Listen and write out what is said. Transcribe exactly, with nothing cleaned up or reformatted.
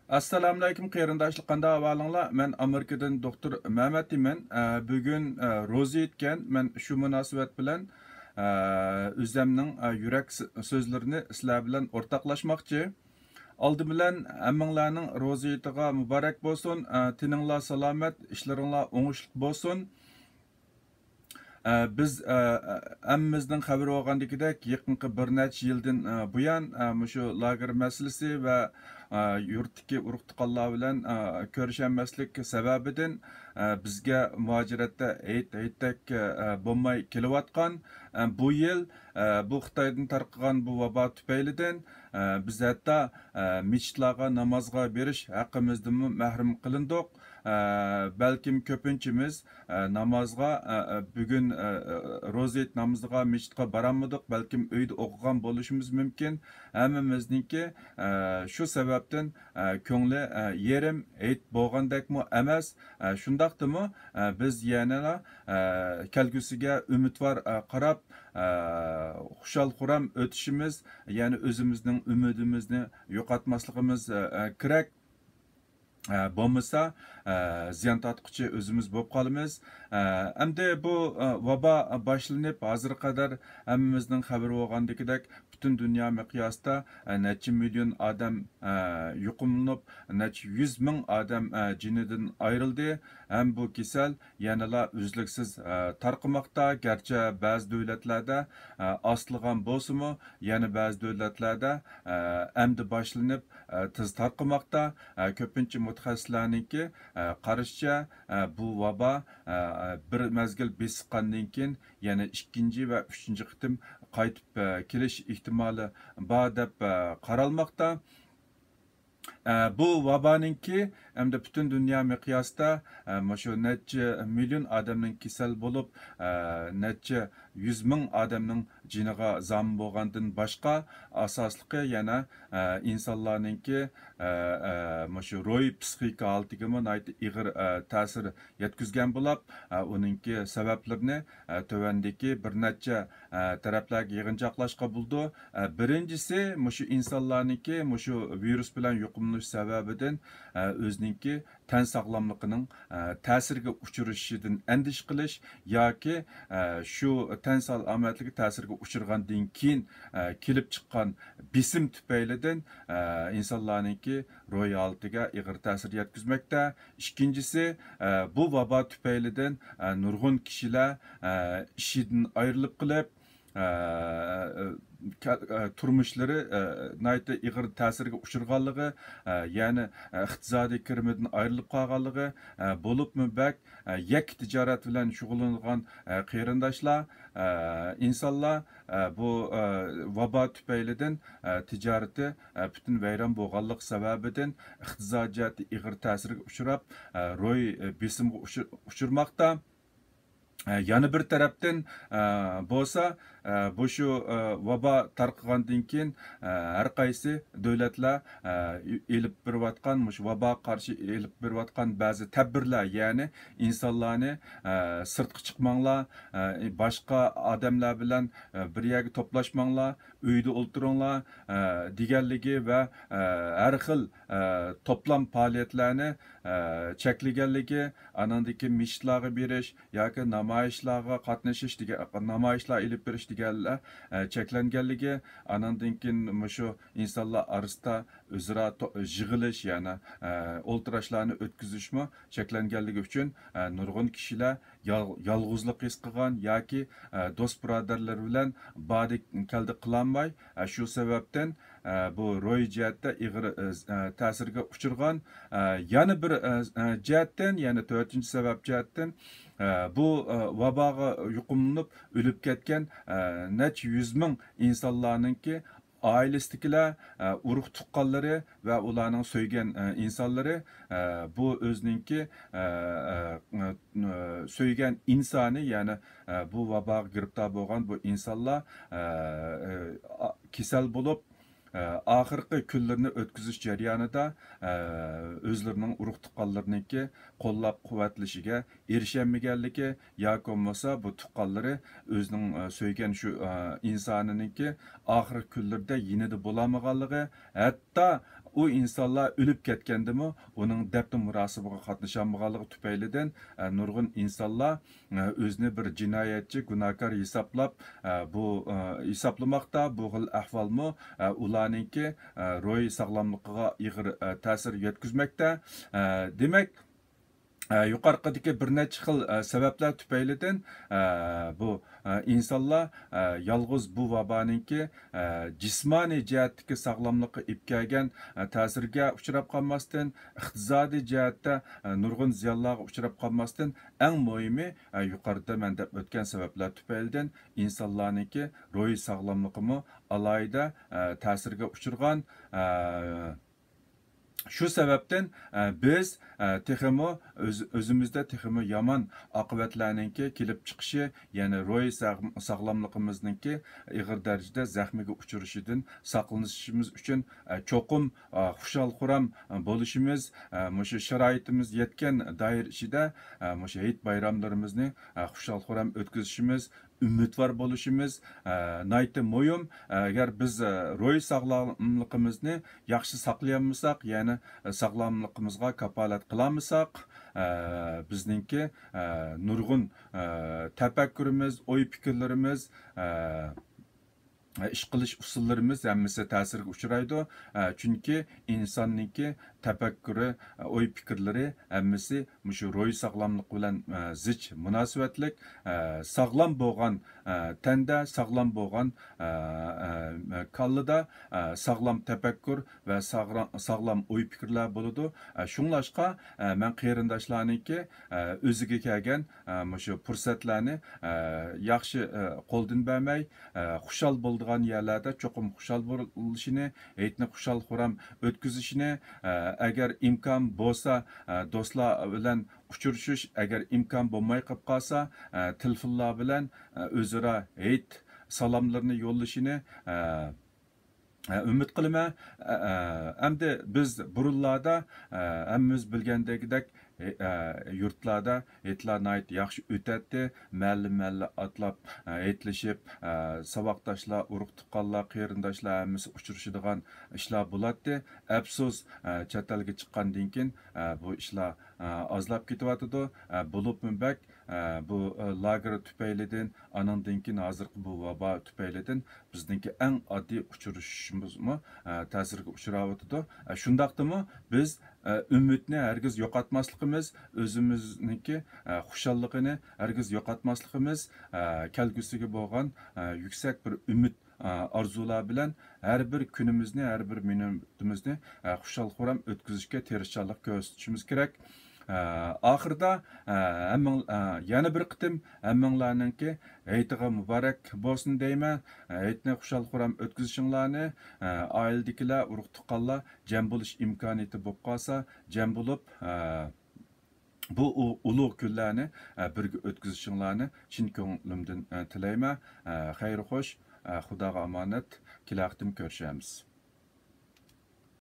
ئەسسالامۇئەلەيكۇم قېرىنداشلار، قانداق ئەھۋالىڭلار؟ مەن ئامېرىكىدىن دوختۇر مەمەت دېمەن. ئە، بۈگۈن، ئە، روزا ئېيتكەن. مەن شۇ مۇناسىۋەت بىلەن، ئە، ئۆزەمنىڭ، ئە، يۈرەك س-، سۆزلىرىنى سىلەر بىلەن ئورتاقلاشماقچى. ئالدى بىلەن ھەممىڭلارنىڭ روزا ھېيتىغا مۇبارەك بولسۇن. ئە، تېنىڭلار سالامەت، ئىشلىرىڭلار ئوڭۇشلۇق بولسۇن. ئە، بىز، ئە، ھەممىمىزنىڭ خەۋىرى بولغاندىكىدەك، يېقىنقى بىر نەچچە يىلدىن، ئە، بۇيان، ئە، مۇشۇ لاگېر مەسىلىسى ۋە، ئە، يۇرتتىكى ئۇرۇق-تۇغقانلار بىلەن، ئە، كۆرۈشەلمەسلىك سەۋەبىدىن، ئە، بىزگە مۇھاجىرەتتە ھېيت-ھېيتتەك، ئە، بولماي كېلىۋاتقان. ئە، بۇ يىل، ئە، بۇ خىتايدىن تارقىغان بۇ ۋابا تۈپەيلىدىن، ئە، بىز ھەتتا، ئە، مىچىتلارغا نامازغا بېرىش ھەققىمىزدىنمۇ مەھرۇم قىلىندۇق. ئە، بەلكىم كۆپىنچىمىز، ئە، نامازغا، ئە، ئە، بۈگۈن، ئە، ئە، روزا ھېيت نامىزىغا مىچىتقا بارالمىدۇق، بەلكىم ئۆيدە ئوقۇغان بولۇشىمىز مۇمكىن. ھەممىمىزنىڭكى، ئە، شۇ سەۋەبتىن، ئە، كۆڭلى، ئە، يېرىم، ھېيت بولغاندەكمۇ ئەمەس. ئە، شۇنداقتىمۇ، ئە، بىز يەنىلا، ئە، كەلگۈسىگە ئۈمىدۋار، ئە، قاراپ، ئە، خۇشال-خۇرام ئۆتۈشىمىز، يەنى ئۆزىمىزنىڭ ئۈمىدىمىزنى يوقاتماسلىقىمىز، ئە، ئە، كېرەك. ئە، بولمىسا، ئە، زىيان تارتقۇچى ئۆزىمىز بولۇپ قالىمىز. ئە، ئەمدى بۇ، ئە، ۋابا باشلىنىپ، ھازىرغا قەدەر ھەممىمىزنىڭ خەۋىرى بولغاندىكىدەك، پۈتۈن دۇنيا مىقياسىدا، ئە، نەچچە مىليون ئادەم، ئە، يۇقۇملىنىپ، نەچچە يۈز مىڭ ئادەم، ئە، جېنىدىن ئايرىلدى. ھەم بۇ كېسەل يەنىلا ئۈزلۈكسىز، ئە، تارقىماقتا. گەرچە بەزى دۆلەتلەردە، ئە، ئاستىلىغان بولسىمۇ، يەنە بەزى دۆلەتلەردە، ئە، ئەمدى باشلىنىپ، ئە، تېز تارقىماقتا. ئە، كۆپىنچە مۇتەخەسسىسلەرنىڭكى، ئە، قارىشىچە، ئە، بۇ ۋابا، ئە، بىر مەزگىل بېسىققاندىن كېيىن يەنە ئىككىنچى ۋە ئۈچىنچى قېتىم قايتىپ، ئە، كېلىش ئېھتىمالى بار دەپ، ئە، قارالماقتا. ئە، بۇ ۋابانىڭكى ئەمدى پۈتۈن دۇنيا مىقياسىدا، ئە، مۇشۇ نەچچە مىليون ئادەمنىڭ كېسەل بولۇپ، ئە، نەچچە يۈز مىڭ ئادەمنىڭ جېنىغا زامىن بولغاندىن باشقا، ئاساسلىقى يەنە، ئە، ئىنسانلارنىڭكى، ئە، ئە، مۇشۇ روھىي پسىخىكا ھالىتىگىمۇ ناھايىتى ئېغىر، ئە، تەسىر يەتكۈزگەن بولاپ، ئە، ئۇنىڭكى سەۋەبلىرىنى، ئە، تۆۋەندىكى بىر نەچچە، ئە، تەرەپلەرگە يىغىنچاقلاشقا بولىدۇ. ئە، بىرىنچىسى، مۇشۇ ئىنسانلارنىڭكى مۇشۇ ۋىرۇس بىلەن يۇقۇملىنىش سەۋەبىدىن، ئە، ئۆزىنىڭكى تەن ساغلاملىقىنىڭ، ئە، تەسىرگە ئۇچرىشىدىن ئەندىشە قىلىش ياكى، ئە، شۇ تەن سالامەتلىكى تەسىرگە ئۇچرىغاندىن كېيىن، ئە، كېلىپ چىققان بېسىم تۈپەيلىدىن، ئە، ئىنسانلارنىڭكى روھىي ھالىتىگە ئېغىر تەسىر يەتكۈزمەكتە. ئىككىنچىسى، ئە، بۇ ۋابا تۈپەيلىدىن، ئە، نۇرغۇن كىشىلەر، ئە، ئىشىدىن ئايرىلىپ قېلىپ، ئە، كە-، ئە، تۇرمۇشلىرى، ئە، ناھايىتى ئېغىر تەسىرگە ئۇچرىغانلىقى، ئە، يەنى، ئە، ئىقتىسادىي كىرىمىدىن ئايرىلىپ قالغانلىقى، ئە، بولۇپمۇ بەك، ئە، يەككە تىجارەت بىلەن شۇغۇللىنىدىغان، ئە، قېرىنداشلار، ئە، ئىنسانلار، ئە، بۇ، ئە، ۋابا تۈپەيلىدىن، ئە، تىجارىتى، ئە، پۈتۈن ۋەيران بولغانلىق سەۋەبىدىن ئىقتىسادىي جەھەتتە ئېغىر تەسىرگە ئۇچراپ، ئە، روھىي، ئە، بېسىمغا ئۇچۇر-، ئۇچرىماقتا. ئە، يەنە بىر تەرەپتىن، ئە، بولسا، ئە، بۇ شۇ، ئە، ۋابا تارقىغاندىن كېيىن، ئە، ھەر قايسى دۆلەتلەر، ئە، ئېلىپ بېرىۋاتقان، مۇشۇ ۋاباغا قارشى ئېلىپ بېرىۋاتقان بەزى تەدبىرلەر، يەنى ئىنسانلارنى، ئە، سىرتقا چىقماڭلار، ئە، باشقا ئادەملەر بىلەن، ئە، بىر يەرگە توپلاشماڭلار، ئۆيدە ئولتۇرۇڭلار، ئە، دېگەنلىكى ۋە، ئە، ھەر خىل، ئە، توپلام پائالىيەتلەرنى، ئە، چەكلىگەنلىكى، ئانىڭدىن كېيىن مىچىتلارغا بېرىش ياكى نامايىشلارغا قاتنىشىش دېگەن، نامايىشلار ئېلىپ بېرىش دېگەنلەر، ئە، چەكلەنگەنلىكى، ئانىڭدىن كېيىن مۇشۇ ئىنسانلار ئارىسىدا ئۆزئارا تو-، يىغىلىش، يەنى، ئە، ئولتۇراشلارنى ئۆتكۈزۈشمۇ چەكلەنگەنلىكى ئۈچۈن، ئە، نۇرغۇن كىشىلەر يال-، يالغۇزلۇق ھېس قىلغان ياكى، ئە، دوست بۇرادەرلىرى بىلەن باردى كەلدى قىلالماي، ئە، شۇ سەۋەبتىن، ئە، بۇ روھىي جەھەتتە ئېغىر، ئە، ئە، تەسىرگە ئۇچرىغان. ئە، يەنە بىر، ئە، ئە، جەھەتتىن، يەنە تۆتىنچى سەۋەب جەھەتتىن، ئە، بۇ، ئە، ۋاباغا يۇقۇملىنىپ ئۆلۈپ كەتكەن، ئە، نەچچە يۈز مىڭ ئىنسانلارنىڭكى ئائىلىسىدىكىلەر، ئە، ئۇرۇق تۇغقانلىرى ۋە ئۇلارنىڭ سۆيگەن، ئە، ئىنسانلىرى، ئە، بۇ ئۆزىنىڭكى، ئە، ئە، ئە، سۆيگەن ئىنسانى، يەنى، ئە، بۇ ۋاباغا گىرىپتار بولغان بۇ ئىنسانلار، ئە، ئە، ئا-، كېسەل بولۇپ، ئە، ئاخىرقى كۈنلىرىنى ئۆتكۈزۈش جەريانىدا، ئە، ئۆزلىرىنىڭ ئۇرۇق تۇغقانلىرىنىڭكى قوللاپ قۇۋۋەتلىشىگە ئېرىشەلمىگەنلىكى ياكى بولمىسا بۇ تۇغقانلىرى ئۆزىنىڭ، ئە، سۆيگەن شۇ، ئە، ئىنسانىنىڭكى ئاخىرقى كۈنلىرىدە يېنىدا بولالمىغانلىقى، ھەتتا ئۇ ئىنسانلار ئۆلۈپ كەتكەندىمۇ ئۇنىڭ دەپنە مۇراسىمىغا قاتنىشالمىغانلىقى تۈپەيلىدىن، ئە، نۇرغۇن ئىنسانلار، ئە، ئۆزىنى بىر جىنايەتچى، گۇناھكار ھېسابلاپ، ئە، بۇ، ئە، ھېسابلىماقتا. بۇ خىل ئەھۋالمۇ، ئە، ئۇلارنىڭكى، ئە، روھىي ساغلاملىقىغا ئېغىر، ئە، تەسىر يەتكۈزمەكتە. ئە، دېمەك، ئە، يۇقىرىقىدىكى بىر نەچچە خىل، ئە، سەۋەبلەر تۈپەيلىدىن، ئە، بۇ، ئە، ئىنسانلار، ئە، يالغۇز بۇ ۋابانىڭكى، ئە، جىسمانىي جەھەتتىكى ساغلاملىققا ئېلىپ كەلگەن، ئە، تەسىرگە ئۇچراپ قالماستىن، ئىقتىسادىي جەھەتتە، ئە، نۇرغۇن زىيانلارغا ئۇچراپ قالماستىن، ئەڭ مۇھىمى، ئە، يۇقىرىدا مەن دەپ ئۆتكەن سەۋەبلەر تۈپەيلىدىن ئىنسانلارنىڭكى روھىي ساغلاملىقىمۇ ئالاھىدە، ئە، تەسىرگە ئۇچرىغان، ئە، شۇ سەۋەبتىن، ئە، بىز، ئە، تېخىمۇ ئۆز-، ئۆزىمىزدە تېخىمۇ يامان ئاقىۋەتلەرنىڭكى كېلىپ چىقىشى، يەنى روھىي ساغ-، ساغلاملىقىمىزنىڭكى ئېغىر دەرىجىدە زەخمىگە ئۇچرىشىدىن ساقلىنىشىمىز ئۈچۈن، ئە، چوقۇم، ئە، خۇشال-خۇرام بولۇشىمىز، ئە، مۇشۇ شارائىتىمىز يەتكەن دائىرە ئىچىدە، ئە، مۇشۇ ھېيت بايراملىرىمىزنى، ئە، خۇشال-خۇرام ئۆتكۈزۈشىمىز، ئۈمىدۋار بولۇشىمىز، ئە، ناھايىتى مۇھىم. ئەگەر بىز، ئە، روھىي ساغلاملىقىمىزنى ياخشى ساقلىيالمىساق، يەنى، ئە، ساغلاملىقىمىزغا كاپالەت قىلالمىساق، ئە، بىزنىڭكى، ئە، نۇرغۇن، ئە، تەپەككۇرىمىز، ئوي پىكىرلىرىمىز، ئە، ئىش قىلىش ئۇسۇللىرىمىز ھەممىسى تەسىرگە ئۇچرايدۇ. ئە، چۈنكى ئىنساننىڭكى تەپەككۇرى، ئوي پىكىرلىرى ھەممىسى مۇشۇ روھىي ساغلاملىق بىلەن، ئە، زىچ مۇناسىۋەتلىك. ئە، ساغلام بولغان، ئە، تەندە، ساغلام بولغان، ئە، ئە، كاللىدا، ئە، ساغلام تەپەككۇر ۋە ساغرا-، ساغلام ئوي پىكىرلەر بولىدۇ. ئە، شۇڭلاشقا، ئە، مەن قېرىنداشلارنىڭكى، ئە، ئۆزىگە كەلگەن، ئە، مۇشۇ پۇرسەتلەرنى، ئە، ياخشى، ئە، قولدىن بەرمەي، ئە، خۇشال بولىدىغان يەرلەردە چوقۇم خۇشال بولۇشىنى، ھېيتنى خۇشال-خۇرام ئۆتكۈزۈشىنى، ئە، ئەگەر ئىمكان بولسا، ئە، دوستلار بىلەن ئۇچرىشىش، ئەگەر ئىمكان بولماي قېلىپ قالسا، ئە، تېلېفونلار بىلەن، ئە، ئۆزئارا ھېيت سالاملىرىنى يوللىشىنى، ئە، ئە، ئۈمىد قىلىمەن. ئە، ئە، ئەمدى بىز بۇرۇنلاردا، ئە، ھەممىمىز بىلگەندەكدەك، ئە، ئە، يۇرتلاردا ھېيتلار ناھايىتى ياخشى ئۆتەتتى. مەھەللە-مەھەللە ئاتلاپ، ئە، ھېيتلىشىپ، ئە، ساۋاقداشلار، ئۇرۇق-تۇغقانلار، قېرىنداشلار ھەممىسى ئۇچرىشىدىغان ئىشلار بولاتتى. ئەپسۇس، ئە، چەت ئەلگە چىققاندىن كېيىن، ئە، بۇ ئىشلار، ئە، ئازلاپ كېتىۋاتىدۇ. ئە، بولۇپمۇ بەك، ئە، بۇ، ئە، لاگېر تۈپەيلىدىن، ئانىڭدىن كېيىن ھازىرقى بۇ ۋابا تۈپەيلىدىن بىزنىڭكى ئەڭ ئاددىي ئۇچرىشىشىمىزمۇ، ئە، تەسىرگە ئۇچراۋاتىدۇ. ئە، شۇنداقتىمۇ بىز، ئە، ئۈمىدنى ھەرگىز يوقاتماسلىقىمىز، ئۆزىمىزنىڭكى، ئە، خۇشاللىقىنى ھەرگىز يوقاتماسلىقىمىز، ئە، كەلگۈسىگە بولغان، ئە، يۈكسەك بىر ئۈمىد، ئە، ئارزۇلار بىلەن ھەر بىر كۈنىمىزنى، ھەر بىر مىنۇتىمىزنى، ئە، خۇشال-خۇرام ئۆتكۈزۈشكە تىرىشچانلىق كۆرسىتىشىمىز كېرەك. ئە، ئاخىرىدا، ئە، ھەممىڭ-، ئە، يەنە بىر قېتىم ھەممىڭلارنىڭكى ھېيتىغا مۇبارەك بولسۇن دەيمەن. ئە، ھېيتنى خۇشال-خۇرام ئۆتكۈزۈشۈڭلارنى، ئە، ئائىلىدىكىلەر، ئۇرۇق-تۇغقانلار جەم بولۇش ئىمكانىيىتى بولۇپ قالسا، جەم بولۇپ، ئە، بۇ ئۇ-، ئۇلۇغ كۈنلەرنى، ئە، بىرگە ئۆتكۈزۈشۈڭلارنى چىن كۆڭلۈمدىن، ئە، تىلەيمەن. ئە، خەير خوش، ئە، خۇداغا ئامانەت، كېلەر قېتىم كۆرۈشەرمىز.